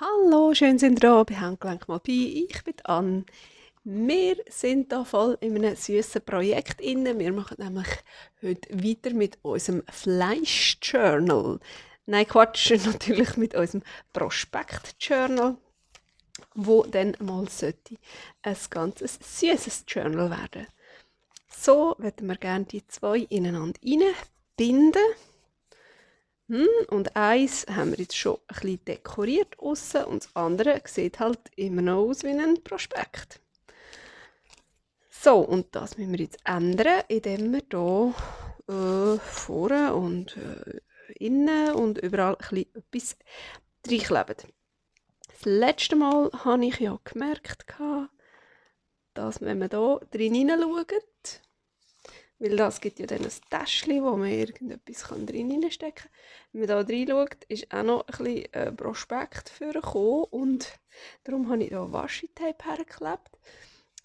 Hallo, schön sind ihr da bei Handgelenk mal bei. Ich bin Ann. Wir sind da voll in einem süßen Projekt inne. Wir machen nämlich heute weiter mit unserem Fleisch-Journal. Nein, Quatsch, natürlich mit unserem Prospekt-Journal, wo dann mal sollte ein ganzes süßes Journal werden. So würden wir gerne die zwei ineinander reinbinden. Und eins haben wir jetzt schon ein bisschen dekoriert aussen und das andere sieht halt immer noch aus wie ein Prospekt. So, und das müssen wir jetzt ändern, indem wir hier vorne und innen und überall ein bisschen etwas reinkleben. Das letzte Mal habe ich ja gemerkt, dass wenn man hier drin hineinschaut, weil das gibt ja dann ein Täschchen, wo man irgendetwas drin hineinstecken kann. Wenn man da reinschaut, ist auch noch ein bisschen Prospekt vorgekommen und darum habe ich hier Washi-Tape hergeklebt.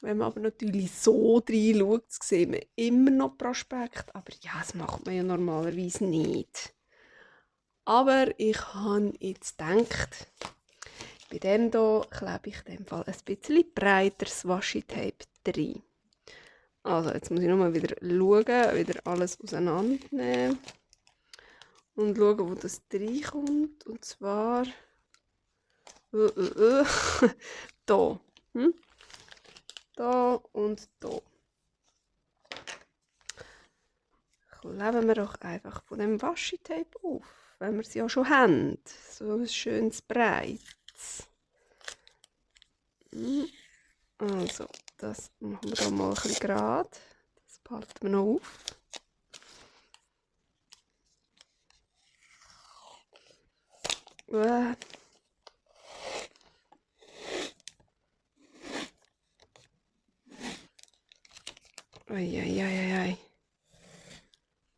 Wenn man aber natürlich so reinschaut, sieht man immer noch Prospekt, aber ja, das macht man ja normalerweise nicht. Aber ich habe jetzt gedacht, bei dem hier klebe ich in dem Fall ein bisschen breiteres Washi-Tape rein. Also, jetzt muss ich nochmal wieder schauen, wieder alles auseinandernehmen und schauen, wo das reinkommt. Und zwar da. Da und da. Kleben wir doch einfach von dem Washi-Tape auf, wenn wir es ja schon haben. So ein schönes Breites. Also, das machen wir da mal ein bisschen gerade. Das behalten wir noch auf. Eieieiei.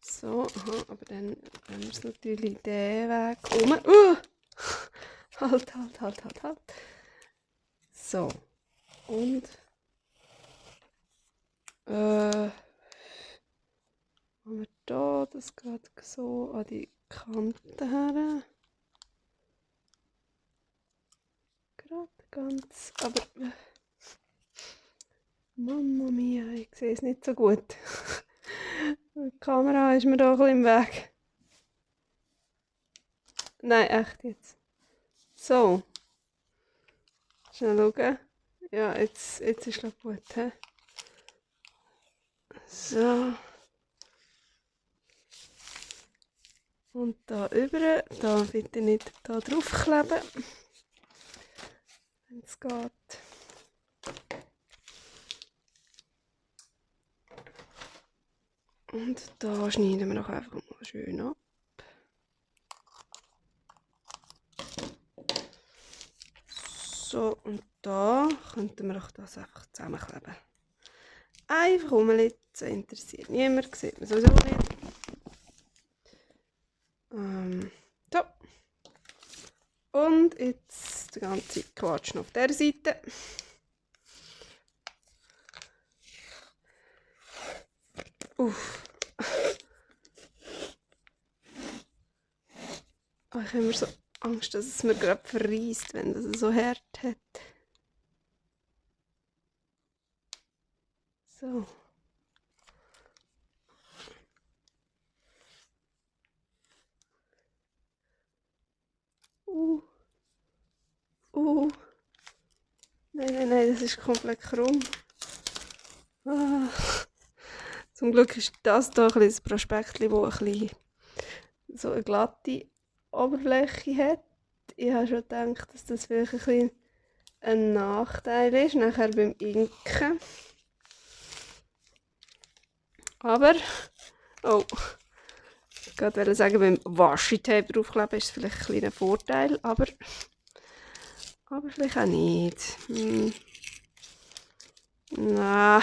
So, aha, aber dann haben wir es natürlich den Weg um. Halt. So. Und haben wir da, das geht so an die Kante her. Gerade ganz, aber Mamma mia, ich sehe es nicht so gut. Die Kamera ist mir da ein bisschen im Weg. Nein, echt jetzt. So. Schnell schauen. Ja, jetzt ist es gut. He? So. Und da über, da bitte nicht da draufkleben, wenn es geht. Und da schneiden wir doch einfach mal schön ab. So, und da könnten wir doch das einfach zusammenkleben. Einfach rumlitzen, interessiert niemand, sieht man sowieso nicht. So. Und jetzt die ganze Quatsch noch auf dieser Seite. Uff. Oh, ich habe immer so Angst, dass es mir gerade verreist, wenn das so hart hat. So. Nein, das ist komplett krumm. Ah. Zum Glück ist das hier ein das Prospektchen, das ein bisschen so eine glatte Oberfläche hat. Ich habe schon gedacht, dass das vielleicht ein bisschen ein Nachteil ist, nachher beim Inken. Aber, oh, ich wollte sagen, beim Washi-Tape draufkleben ist es vielleicht ein kleiner Vorteil, aber vielleicht auch nicht. Na.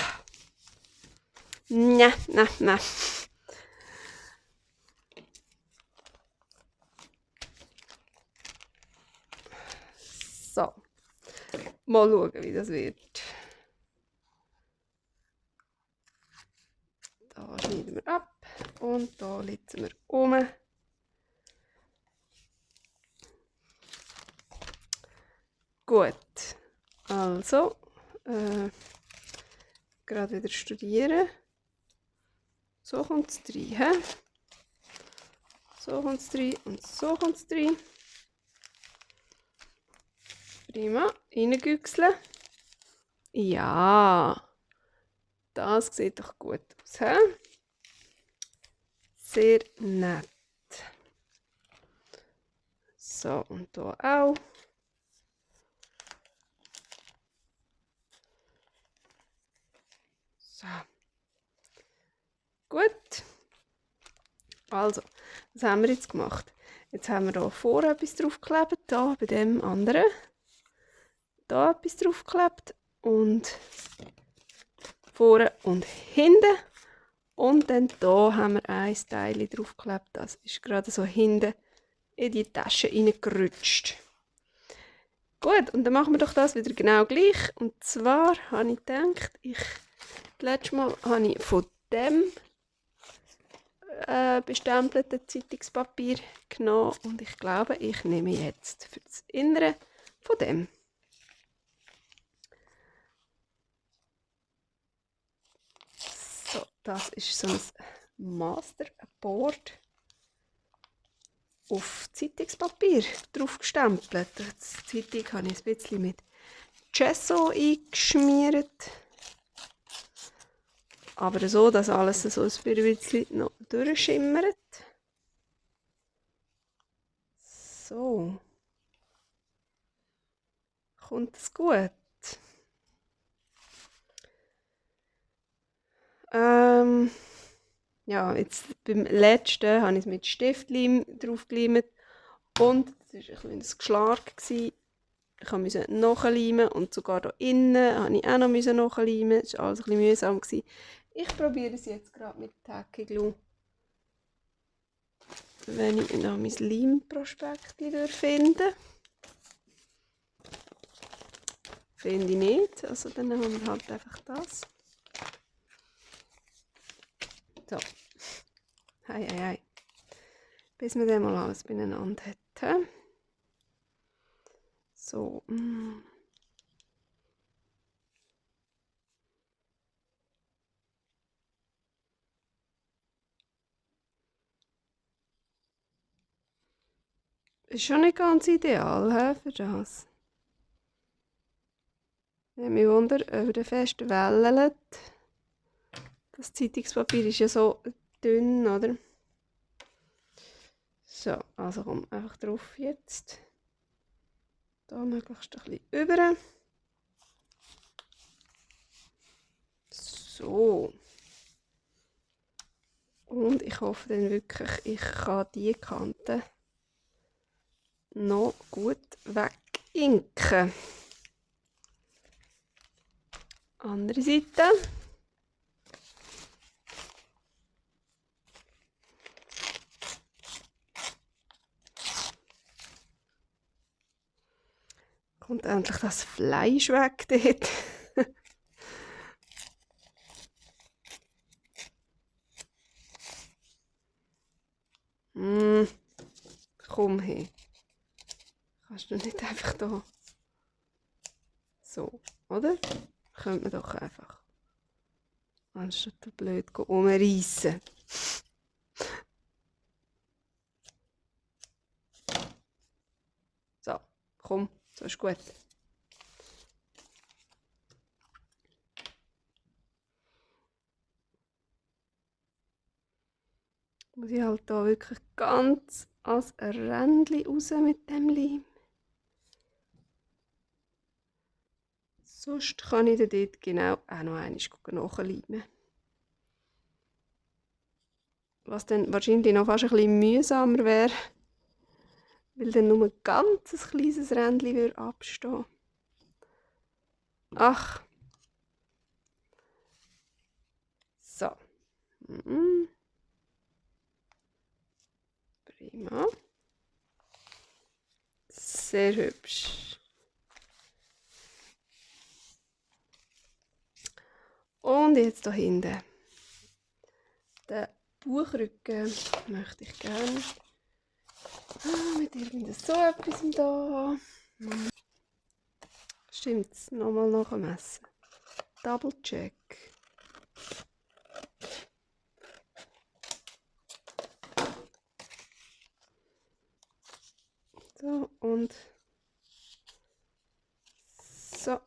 So, mal schauen, wie das wird. Da schneiden wir ab und da litzen wir um. Gut, also, gerade wieder studieren. So kommt es rein, he? So kommt es rein und so kommt es rein. Prima, reingüchseln. Ja, das sieht doch gut aus, he? Sehr nett. So, und hier auch. So. Gut. Also, was haben wir jetzt gemacht? Jetzt haben wir hier vorne etwas draufgeklebt, hier bei dem anderen. Hier etwas draufgeklebt und vorne und hinten. Und dann hier haben wir ein Teil draufgeklebt. Das ist gerade so hinten in die Tasche reingerutscht. Gut, und dann machen wir doch das wieder genau gleich. Und zwar habe ich gedacht, letztes Mal habe ich von dem bestempelten Zeitungspapier genommen und ich glaube, ich nehme jetzt für das Innere von dem. So, das ist so ein Masterboard auf Zeitungspapier drauf gestempelt. Die Zeitung habe ich ein bisschen mit Gesso eingeschmiert. Aber so, dass alles so ein bisschen noch durchschimmert. So. Kommt es gut? Ja, jetzt beim letzten habe ich es mit Stiftleim draufgeleimt und es war ein Geschlag. Ich musste nachleimen und sogar hier innen musste ich auch noch nachleimen. Das war alles ein bisschen mühsam. Ich probiere es jetzt gerade mit Tacky Glue. Wenn ich noch mein Leimprospekt finde. Finde ich nicht, also dann haben wir halt einfach das. So. Hei, hei, hei. Bis wir dann mal alles beieinander hätten. So. Ist schon nicht ganz ideal für das. Ich mich wunder, ob er fest wellt. Das Zeitungspapier ist ja so dünn, oder? So, also komm einfach drauf jetzt. Da möglichst ein bisschen über. So. Und ich hoffe dann wirklich, ich kann die Kante noch gut weginken. Andere Seite. Kommt endlich das Fleisch weg dort. Komm her. Kannst du nicht einfach da. So, oder? Könnte man doch einfach. Anstatt du blöd umreißen. So, komm, so ist gut. Muss ich halt da wirklich ganz als ein Rändchen raus mit dem Leim. Sonst kann ich dort genau auch noch einmal nachleimen. Was dann wahrscheinlich noch fast ein bisschen mühsamer wäre, weil dann nur ein ganz kleines Rändchen abstehen. Ach. So. Prima. Sehr hübsch. Und jetzt hier hinten. Den Bauchrücken möchte ich gerne mit irgend so etwas da haben. Stimmt's? Nochmal nachmessen. Double check. So, und so.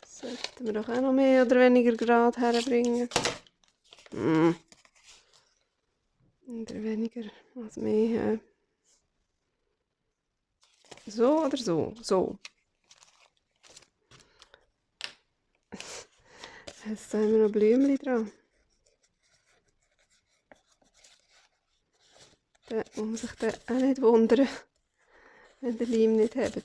Sollten wir doch auch noch mehr oder weniger gerade herbringen. Oder weniger als mehr. So oder so? So. Jetzt haben wir noch Blümchen dran. Da muss man sich dann auch nicht wundern, wenn der Leim nicht hebt.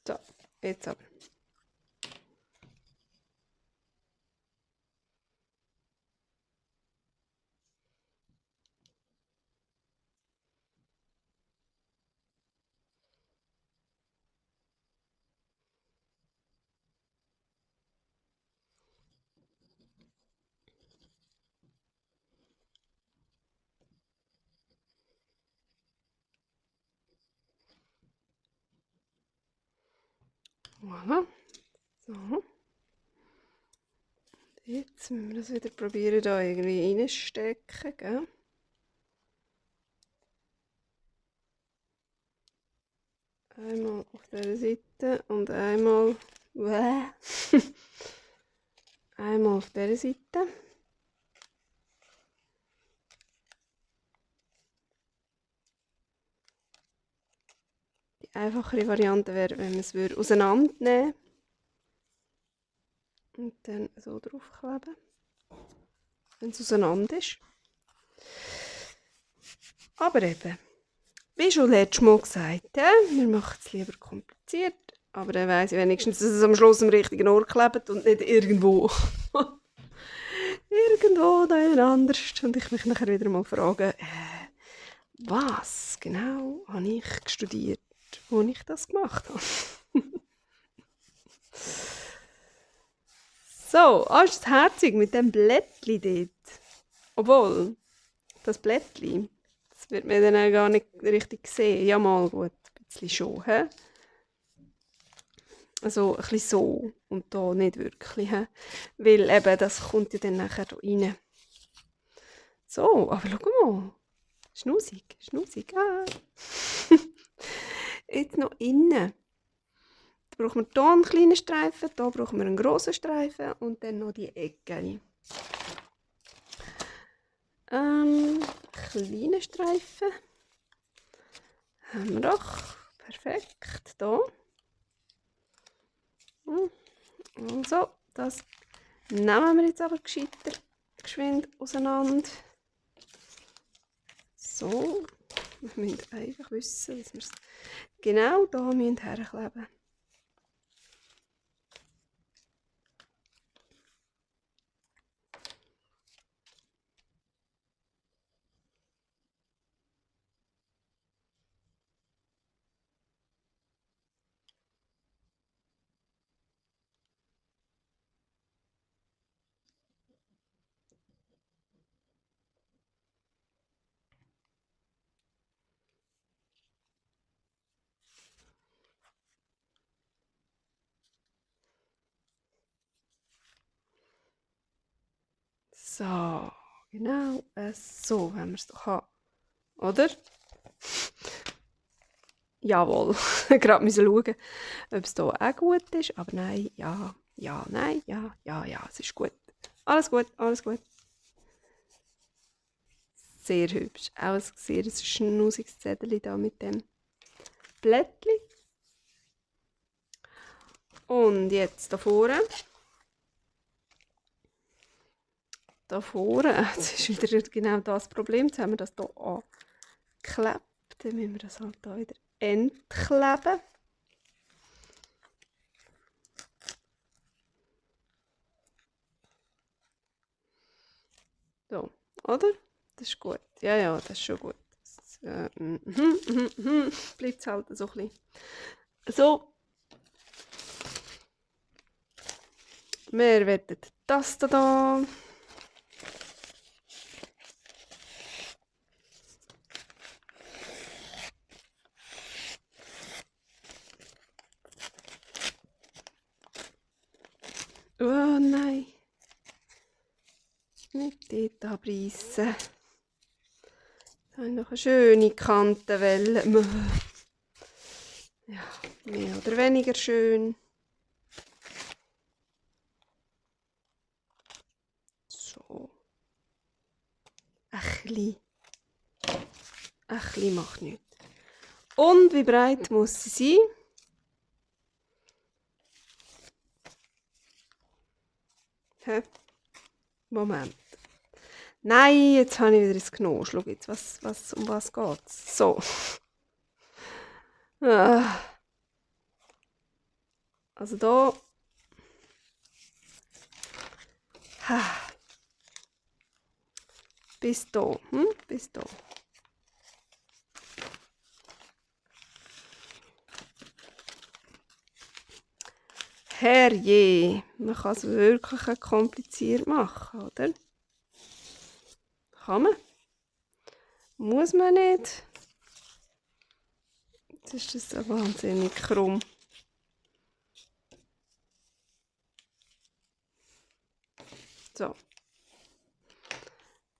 So, jetzt aber. Voilà. So. Jetzt müssen wir das wieder probieren, da irgendwie reinstecken, gell? Einmal auf dieser Seite und einmal einmal auf dieser Seite. Die einfachere Variante wäre, wenn man es auseinandernehmen würde und dann so draufkleben, wenn es auseinander ist. Aber eben, wie schon letztes Mal gesagt, wir machen es lieber kompliziert, aber dann weiss ich wenigstens, dass es am Schluss am richtigen Ort klebt und nicht irgendwo. Irgendwo da anders. Und ich mich nachher wieder mal fragen, was genau habe ich studiert, wo ich das gemacht habe. So, ist es herzig mit dem Blättli dort. Obwohl, das Blättli, das wird mir dann auch gar nicht richtig sehen. Ja, mal gut, ein bisschen schon. He? Also ein bisschen so und da nicht wirklich. He? Weil eben, das kommt ja dann nachher da rein. So, aber schau mal. Schnusig, schnusig. Ah. Jetzt noch innen. Da brauchen wir hier einen kleinen Streifen, hier brauchen wir einen grossen Streifen und dann noch die Ecken. Kleine Streifen haben wir doch. Perfekt. Hier. Also, das nehmen wir jetzt aber gescheiter geschwind auseinander. So. Wir müssen einfach wissen, dass wir es genau hier herkleben müssen. So, genau so haben wir es doch haben. Oder? Jawohl. Gerade müssen schauen, ob es hier auch gut ist. Aber nein, ja, ja, nein, ja, ja, ja, es ist gut. Alles gut, alles gut. Sehr hübsch. Auch ein sehr schnusiges Zettel da mit dem Blättchen. Und jetzt da vorne. Da vorne, das ist wieder genau das Problem. Jetzt haben wir das hier angeklebt. Dann müssen wir das halt hier wieder entkleben. So, oder? Das ist gut. Ja, ja, das ist schon gut. Bleibt es halt so ein bisschen. So. Wir werden das da. Nicht dort abreißen. Jetzt habe ich noch eine schöne Kantenwelle. Ja, mehr oder weniger schön. So. Ein bisschen macht nichts. Und wie breit muss sie sein? Hä? Moment. Nein, jetzt habe ich wieder ins Knie. Schau jetzt, um was geht es? So. Also da. Bis da. Bis da. Herrje, man kann es wirklich kompliziert machen, oder? Kann man. Muss man nicht. Jetzt ist das so wahnsinnig krumm. So.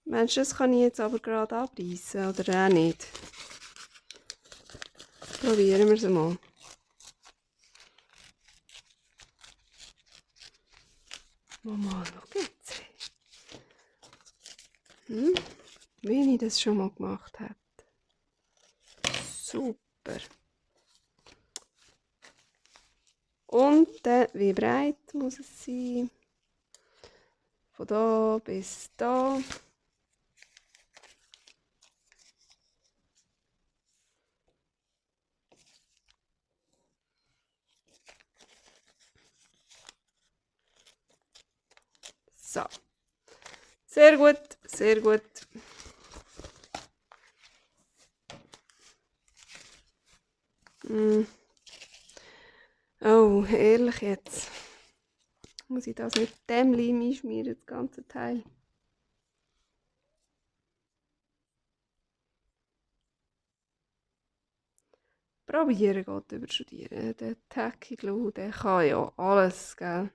Meinst du, das kann ich jetzt aber gerade abreißen oder auch nicht? Probieren wir es mal. Mal, schau jetzt. Wie ich das schon mal gemacht habe. Super. Und wie breit muss es sein? Von da bis da. So. Sehr gut, sehr gut. Oh, ehrlich jetzt. Muss ich das mit dem Leim einschmieren, das ganze Teil? Probieren geht über Studieren. Der Tacky Glue, der kann ja alles, gell?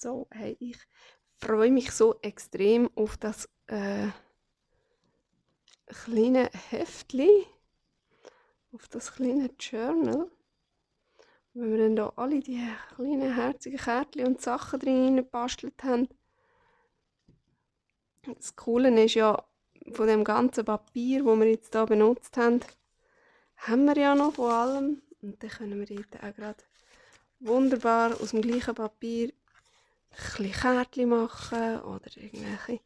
So, hey, ich freue mich so extrem auf das kleine Heftchen, auf das kleine Journal. Wenn wir dann da alle die kleinen herzigen Kärtchen und Sachen drin gebastelt haben. Das Coole ist ja, von dem ganzen Papier, das wir jetzt hier benutzt haben wir ja noch von allem. Und dann können wir dort auch gerade wunderbar aus dem gleichen Papier ein Kärtchen machen oder irgendwelche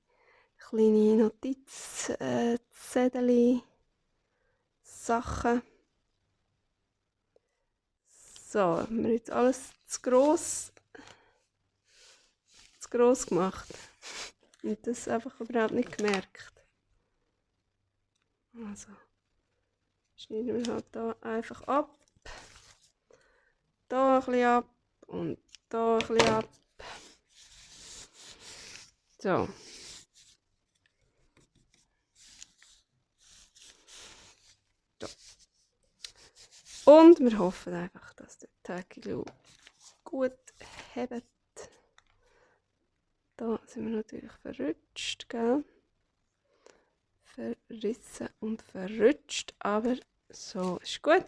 kleine Notizzettel, Sachen. So, haben wir jetzt alles zu gross gemacht. Und das einfach überhaupt nicht gemerkt. Also, schneiden wir halt da einfach ab. Da ein bisschen ab und da ein bisschen ab. So. Und wir hoffen einfach, dass der Tacky Glue gut hebt. Da sind wir natürlich verrutscht, gell? Verrissen und verrutscht, aber so ist gut.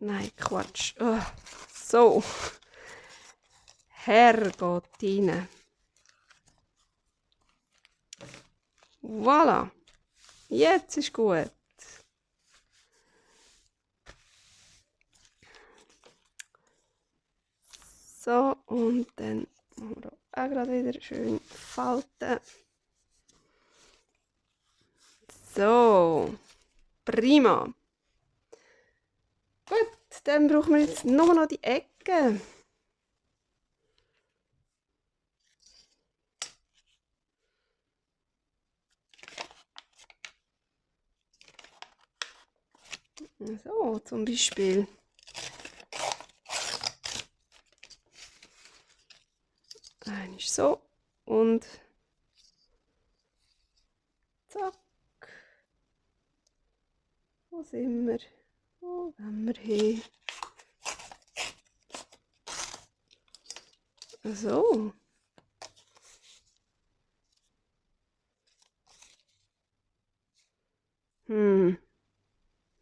Nein, Quatsch. Oh, so. Herrgott rein. Voilà. Jetzt ist gut. So, und dann machen wir auch gerade wieder schön falten. So, prima. Gut, dann brauchen wir jetzt nur noch die Ecke. So, zum Beispiel. Ist so. Und zack. Wo sind wir? Wo wollen wir hin? So.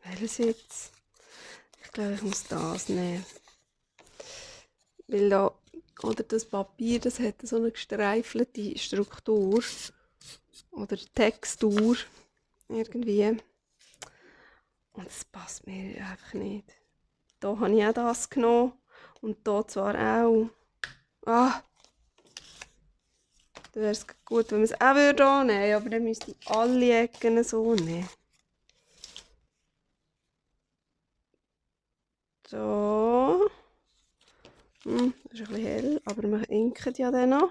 Welches jetzt? Ich glaube, ich muss das nehmen. Weil da, oder das Papier, das hat so eine gestreifelte Struktur. Oder Textur. Irgendwie. Und das passt mir einfach nicht. Da habe ich auch das genommen. Und da zwar auch. Ah! Da wäre es gut, wenn man es auch nehmen würde, aber dann müsste ich alle Ecken so nehmen. So. Das ist ein bisschen hell, aber wir inken ja dann noch.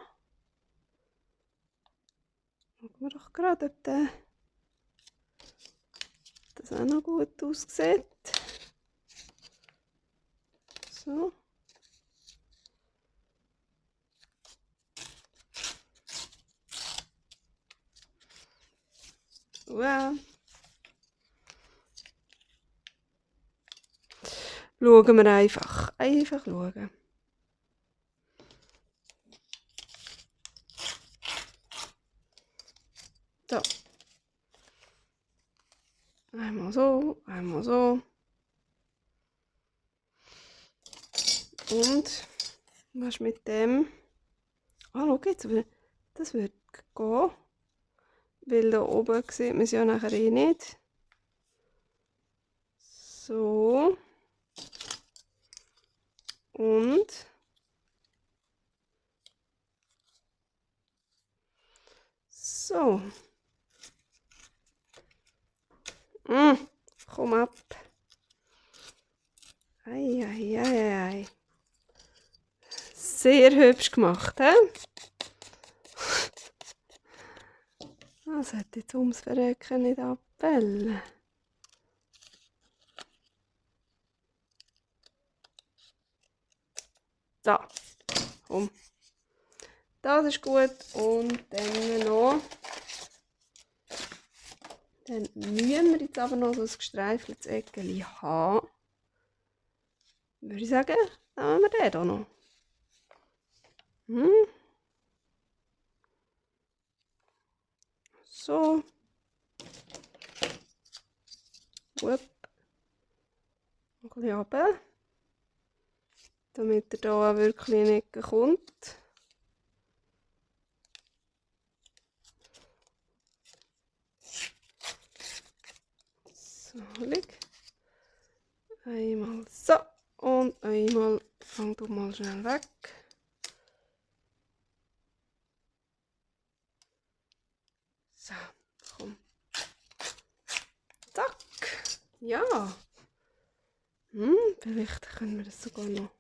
Schauen wir doch gerade, ob das auch noch gut aussieht. So. Wow. Schauen wir einfach. Einfach schauen. So. Einmal so, einmal so. Und was mit dem? Ah, schau jetzt, das wird gehen. Weil da oben sieht man es ja nachher eh nicht. So. Und so. Komm ab. Ei, ei, ei, ei. Sehr hübsch gemacht, hä? Das hätte jetzt ums Verrecken nicht abfällen. So, komm. Das ist gut. Und dann noch. Dann müssen wir jetzt aber noch so ein gestreifeltes Eckeli haben. Würde ich sagen, dann nehmen wir den hier noch. So. Upp. Ein bisschen runter. Damit er hier auch wirklich in die Ecke kommt. So, leg. Einmal so. Und einmal, fang du mal schnell weg. So, komm. Zack. Ja. Vielleicht können wir das sogar noch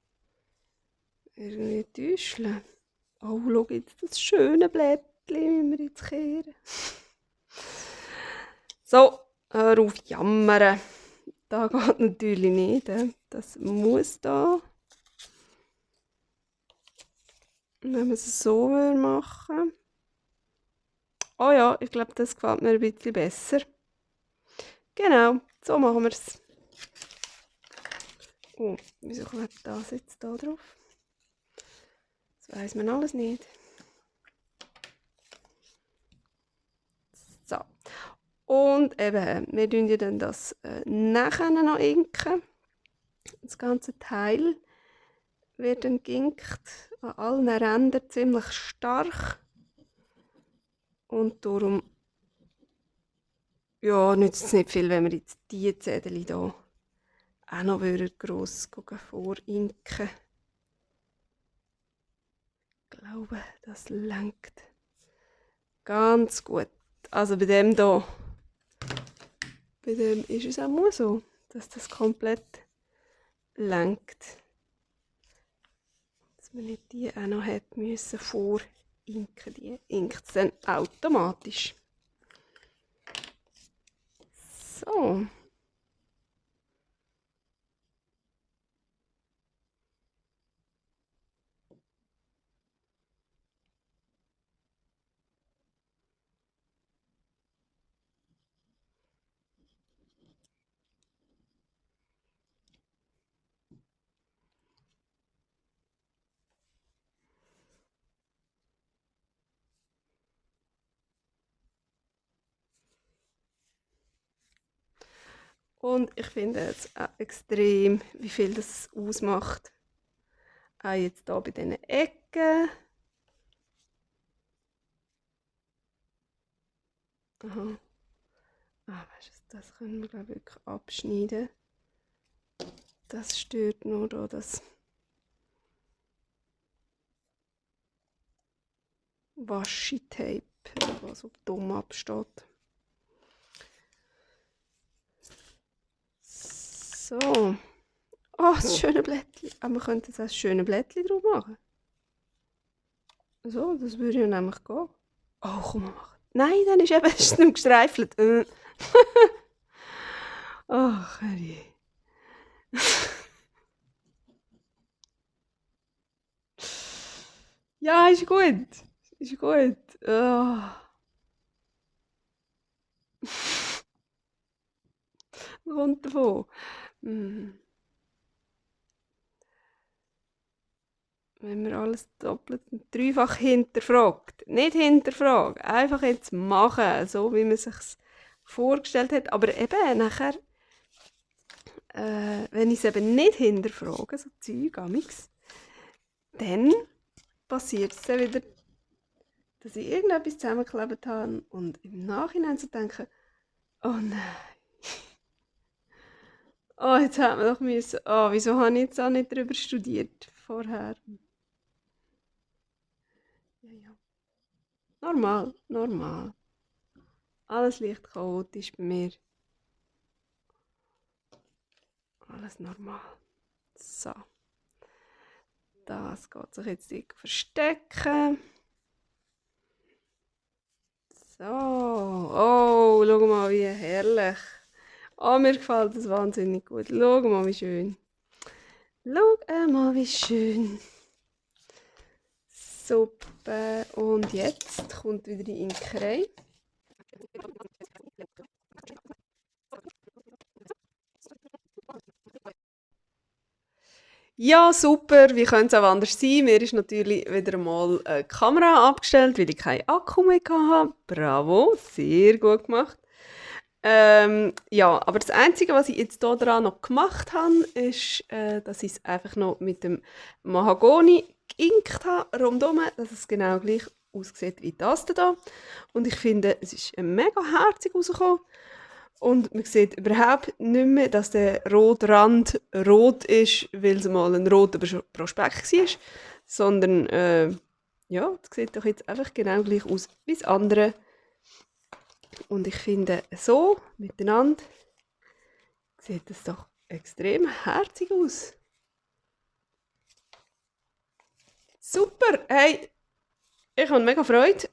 irgendwie täuschen. Oh, schau jetzt das schöne Blättchen, wie wir jetzt kehren. So, hör auf jammern. Das geht natürlich nicht. Das muss da. Wenn wir es so machen. Oh ja, ich glaube, das gefällt mir ein bisschen besser. Genau, so machen wir es. Oh, wieso klebt das jetzt da drauf? Das weiss man alles nicht. So. Und eben, wir tun ja dann das nachher noch inken. Das ganze Teil wird dann geинkt, an allen Rändern ziemlich stark. Und darum ja, nützt es nicht viel, wenn wir jetzt diese Zettel hier auch noch gross vorinken. Ich glaube, das lenkt ganz gut. Also bei dem hier, bei dem ist es auch mal so, dass das komplett lenkt. Dass man nicht die auch noch hätte müssen vorinken. Die inkt es dann automatisch. So. Und ich finde es auch extrem, wie viel das ausmacht. Auch jetzt hier bei diesen Ecken. Aha. Ah, weißt du, das können wir glaube ich wirklich abschneiden. Das stört nur da, das Washi-Tape, was so dumm absteht. So. Oh, das schöne Blättchen. Aber wir könnten jetzt auch das schöne Blättchen drauf machen. So, das würde ja nämlich gehen. Oh, komm mal machen. Nein, dann ist eben es ist nicht gestreifelt. Ach, herrje. Ja, ist gut. Ist gut. Oh. Kommt davon. Hm. Wenn man alles doppelt und dreifach hinterfragt. Nicht hinterfragen, einfach jetzt machen, so wie man sich vorgestellt hat. Aber eben nachher, wenn ich es eben nicht hinterfrage, so Zeug amix, dann passiert es dann wieder, dass ich irgendetwas zusammengeklebt habe und im Nachhinein so denke, oh nein, oh, jetzt hätte man doch müssen, oh, wieso habe ich jetzt auch nicht darüber studiert vorher? Ja, ja. Normal, normal. Alles leicht chaotisch bei mir. Alles normal. So. Das geht sich jetzt verstecken. So. Oh, schau mal, wie herrlich. Oh, mir gefällt das wahnsinnig gut. Schau mal, wie schön. Schau mal, wie schön. Super. Und jetzt kommt wieder die Imkerei. Ja, super. Wie könnte es auch anders sein? Mir ist natürlich wieder mal eine Kamera abgestellt, weil ich keinen Akku mehr hatte. Bravo, sehr gut gemacht. Ja, aber das Einzige, was ich jetzt hier dran noch gemacht habe, ist, dass ich es einfach noch mit dem Mahagoni geinkt habe, rundherum, dass es genau gleich aussieht wie das hier. Und ich finde, es ist mega herzig rausgekommen. Und man sieht überhaupt nicht mehr, dass der rote Rand rot ist, weil es mal ein roter Prospekt war. Sondern, ja, das sieht doch jetzt einfach genau gleich aus wie das andere. Und ich finde, so miteinander sieht es doch extrem herzig aus. Super! Hey, ich habe mega Freude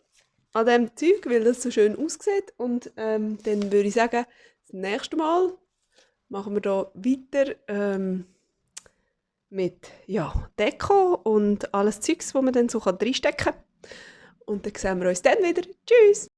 an diesem Zeug, weil das so schön aussieht. Und dann würde ich sagen, das nächste Mal machen wir hier weiter mit ja, Deko und alles Zeugs, das man dann so reinstecken kann. Und dann sehen wir uns dann wieder. Tschüss!